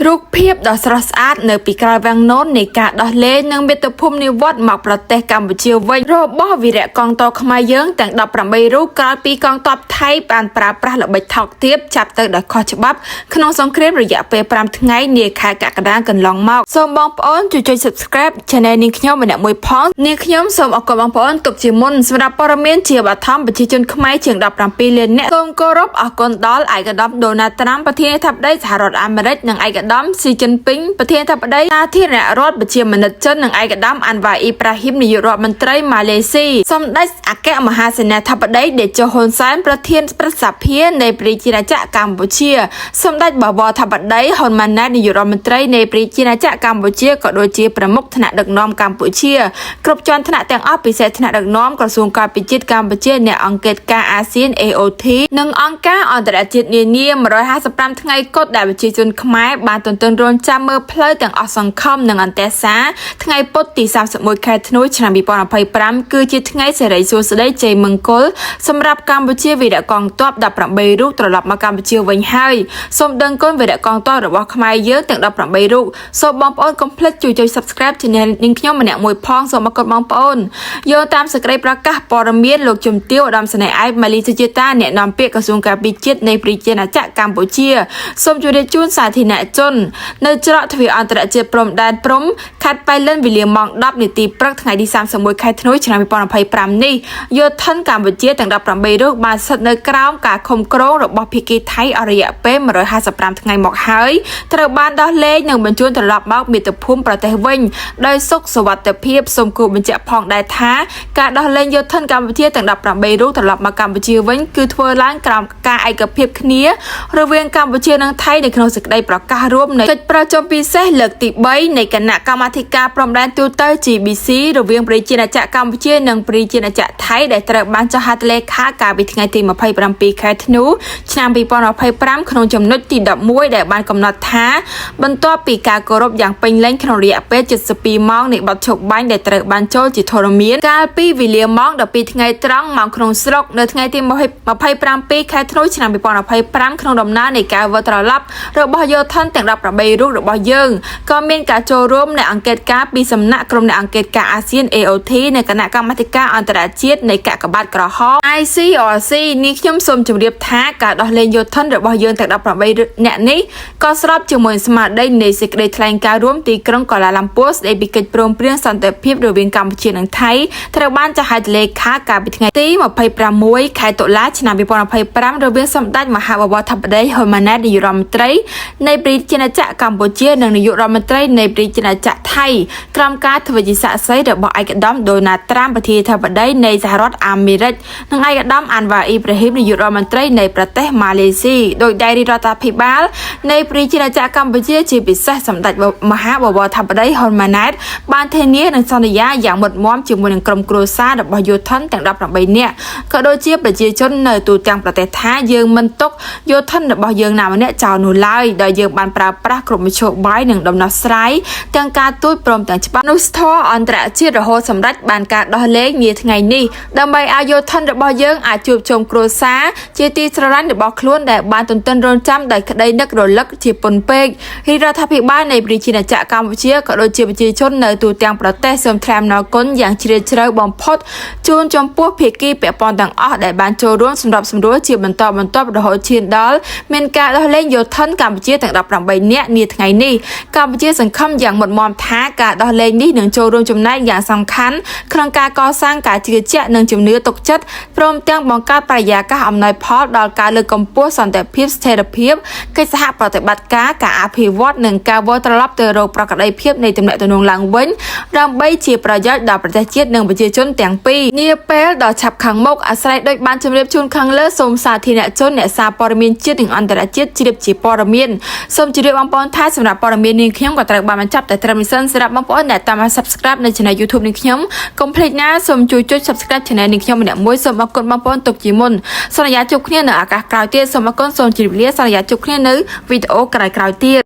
រូបភាពដ៏ស្រស់ស្អាតនៅពីក្រោយវាំងនននៃការដោះលែងនិងមាតុភូមិនិវត្តន៍មកប្រទេសកម្ពុជាវិញរបស់វីរៈកងទ័ពខ្មែរយើងទាំង18រូបក្រោយពីកងទ័ពថៃបានប្រើប្រាស់ល្បិចថោកទាបចាប់ទៅដោយខុសច្បាប់ក្នុងសង្គ្រាមរយៈពេល5ថ្ងៃនាខែកក្កដាកន្លងមកសូមបងប្អូនជួយចុច Subscribe Channel នាងខ្ញុំម្នាក់មួយផងនាងខ្ញុំសូមអរគុណបងប្អូនទុកជាមុនសម្រាប់ព័ត៌មានជាបឋមប្រជាជនខ្មែរជាង17លាននាក់សូមគោរពអរគុណដល់ឯកឧត្តមដូណាល់ត្រាំប្រធានាធិបតីសហរដ្ឋអាមេរិកនិងឯកឧត្តមស៊ីជីនពីងប្រធានាធិបតីសាធារណរដ្ឋប្រជាមានិតចិននិងឯកឧត្តមអាន់វ៉ាអ៊ីប្រាហ៊ីមនាយករដ្ឋមន្ត្រីម៉ាឡេស៊ីសម្ដេចអគ្គមហាសេនាធិបតីតេជោហ៊ុនសែនប្រធានព្រឹទ្ធសភានៃប្រជាណាចក្រកម្ពុជាសម្ដេចបវរធិបតីហ៊ុនម៉ាណែតនាយករដ្ឋមន្ត្រីនៃប្រជាណាចក្រកម្ពុជាក៏ដូចជាប្រមុខថ្នាក់ដឹកនាំកម្ពុជាគ្រប់ជាន់ថ្នាក់ទាំងអស់ពិសេសថ្នាក់ដឹកនាំក្រសួងការពារជាតិកម្ពុជាអ្នកអង្គការអាស៊ាន AOT និងអង្គការអន្តរជាតិនានា155ថ្ងៃគត់ដែលប្រជាជនខ្មែរបានទន្ទឹងរង់ចាំមើលផ្លូវទាំងអស់សង្ឃឹមនិងអន្ទះសារថ្ងៃពុធទី31ខែធ្នូឆ្នាំ2025គឺជាថ្ងៃសិរីសួស្តីជ័យមង្គលសម្រាប់កម្ពុជាវីរៈកងទ័ព18រូបត្រឡប់មកកម្ពុជាវិញហើយសូមដឹងគុណវីរៈកងទ័ពរបស់ខ្មែរយើងទាំង18រូបសូមបងប្អូនកុំភ្លេចជួយចុច Subscribe Channel នាងខ្ញុំម្នាក់មួយផងសូមអរគុណបងប្អូនយោងតាមសេចក្តីប្រកាសព័ត៌មានលោកជំទាវឧត្តមសេនីយ៍ឯកម៉ាលីសុជាតាអ្នកនាំពាក្យក្រសួងការពារជាតិនៃប្រជាណាចក្រកម្ពុជាសូមជម្រាបជូនសាធារណជននៅច្រកទ្វារអន្តរជាតិព្រំដែនព្រំខេត្តប៉ៃលិនវេលាម៉ោង10នាទីព្រឹកថ្ងៃទី31ខែធ្នូឆ្នាំ2025នេះយោធិនកម្ពុជាទាំង18រូបបានស្ថិតនៅក្រោមការឃុំគ្រងរបស់ភាគីថៃអស់រយៈពេល155ថ្ងៃមកហើយត្រូវបានដោះលែងនិងបញ្ជូនត្រឡប់មកមាតុភូមិប្រទេសវិញដោយសុខសុវត្ថិភាពសូមគូបញ្ជាក់ផងដែរថាការដោះលែងយោធិនកម្ពុជាទាំង18រូបត្រឡប់មកកម្ពុជាវិញគឺធ្វើឡើងក្រោមការឯកភាពគ្នារវាងកម្ពុជានិងថៃនៅក្នុងសេចក្តីប្រកាសរួមនៃកិច្ចប្រជុំពិសេសលើកទី3នៃគណៈកម្មាធិការព្រំដែនទូទៅ GBC រវាងប្រជាណាចក្រកម្ពុជានិងប្រជាណាចក្រថៃដែលត្រូវបានចុះហត្ថលេខាកាលពីថ្ងៃទី27ខែធ្នូឆ្នាំ2025ក្នុងចំណុចទី11ដែលបានកំណត់ថាបន្ទាប់ពីការគោរពយ៉ាងពេញលេញក្នុងរយៈពេល72ម៉ោងនៃបទឈប់បាញ់ដែលត្រូវបានចូលជាធរមានកាលពីវេលាម៉ោង12ថ្ងៃត្រង់ម៉ោងក្នុងស្រុកនៅថ្ងៃទី27ខែធ្នូឆ្នាំ2025ក្នុងដំណើរនៃការវិលត្រឡប់របស់យោធិនទាំង18រូបរបស់យើងក៏មានការចូលរួមនៃអង្គការពីសំណាក់ក្រុមអ្នកអង្គការអាស៊ាន AOT និងគណៈកម្មាធិការអន្តរជាតិនៃកាកបាទក្រហម ICRC នេះខ្ញុំសូមជម្រាបថាការដោះលែងយោធិនរបស់យើងទាំង18នាក់នេះក៏ស្របជាមួយស្មារតីនៃសេចក្តីថ្លែងការណ៍រួមទីក្រុងកូឡាឡាំពួរស្តីពីកិច្ចព្រមព្រៀងសន្តិភាពរវាងកម្ពុជានិងថៃត្រូវបានចុះហត្ថលេខាកាលពីថ្ងៃទី26ខែតុលាឆ្នាំ2025រវាងសម្ដេចមហាបវរធិបតីហ៊ុនម៉ាណែតនាយករដ្ឋមន្ត្រីនៃប្រជាណាចក្រកម្ពុជានិងនាយករដ្ឋមន្ត្រីនៃប្រជាណាចក្រថៃក្រោមការធ្វើជាសាក្សីរបស់ឯកឧត្តមដូណាល់ត្រាំប្រធានាធិបតីនៃសហរដ្ឋអាមេរិកនិងឯកឧត្តមអាន់វ៉ាអ៊ីប្រាហ៊ីមនាយករដ្ឋមន្ត្រីនៃប្រទេសម៉ាឡេស៊ីដោយដែលរាជរដ្ឋាភិបាលនៃប្រជាណាចក្រកម្ពុជាជាពិសេសសម្ដេចមហាបវរធិបតីហ៊ុនម៉ាណែតបានធានានិងសន្យាយ៉ាងមុតមមជាមួយនឹងក្រុមគ្រួសាររបស់យោធិនទាំង18នាក់ក៏ដូចជាប្រជាជននៅទូទាំងប្រទេសថាយើងមិនទុកយោធិនរបស់យើងណាម្នាក់ចោលនោះឡើយដោយយើងបានប្រើប្រាស់គ្រប់មធ្យោបាយនិងដំណោះស្រាយទាំងការទូតព្រមទាំងច្បាប់មនុស្សធម៌អន្តរជាតិរហូតសម្រេចបានការដោះលែងនាថ្ងៃនេះដើម្បីឲ្យយោធិនរបស់យើងអាចជួបជុំគ្រួសារជាទីស្រឡាញ់របស់ខ្លួនដែលបានទន្ទឹងរង់ចាំដោយក្តីនឹករលឹកជាពន់ពេករាជរដ្ឋាភិបាលនៃប្រជាណាចក្រកម្ពុជាក៏ដូចជាប្រជាជននៅទូទាំងប្រទេសសូមថ្លែងអំណរគុណយ៉ាងជ្រាលជ្រៅបំផុតជូនចំពោះភាគីពាក់ព័ន្ធទាំងអស់ដែលបានចូលរួមសម្របសម្រួលជាបន្តបន្ទាប់រហូតឈានដល់មានការដោះលែងយោធិនកម្ពុជាទាំង18នាក់នាថ្ងៃនេះកម្ពុជាសង្ឃឹមយ៉ាងមុតមមថាការដោះលែងនេះនឹងចូលរួមចំណែកយ៉ាងសំខាន់ក្នុងការកសាងការជឿជាក់និងជំនឿទុកចិត្តព្រមទាំងបង្កើតបរិយាកាសអំណោយផលដល់ការលើកកម្ពស់សន្តិភាពស្ថិរភាពកិច្ចសហប្រតិបត្តិការការអភិវឌ្ឍនិងការវិលត្រឡប់ទៅរកប្រក្រតីភាពនៃទំនាក់ទំនងឡើងវិញដើម្បីជាប្រយោជន៍ដល់ប្រទេសជាតិនិងប្រជាជនទាំងពីរនាពេលដ៏ឆាប់ខាងមុខអាស្រ័យដោយបានជម្រាបជូនខាងលើសូមសាធារណជនអ្នកសារព័ត៌មានជាតិនិងអន្តរជាតិជ្រាបជាព័ត៌មានសូមជម្រាបបងប្អូនថាសម្រាប់ព័ត៌មាននេះខ្ញុំក៏ត្រូវបានបញ្ចប់តែត្រឹមនេះសិនសម្រាប់បងប្អូនដែលតាម Subscribe នៅ Channel YouTube នេះខ្ញុំកុំភ្លេចណាសូមជួយចុច Subscribe Channel នេះខ្ញុំម្នាក់មួយសូមអរគុណបងប្អូនទុកជាមុនសន្យាជួបគ្នានៅឱកាសក្រោយទៀតសូមអរគុណសូមជម្រាបលាសន្យាជួបគ្នានៅវីដេអូក្រោយៗទៀត។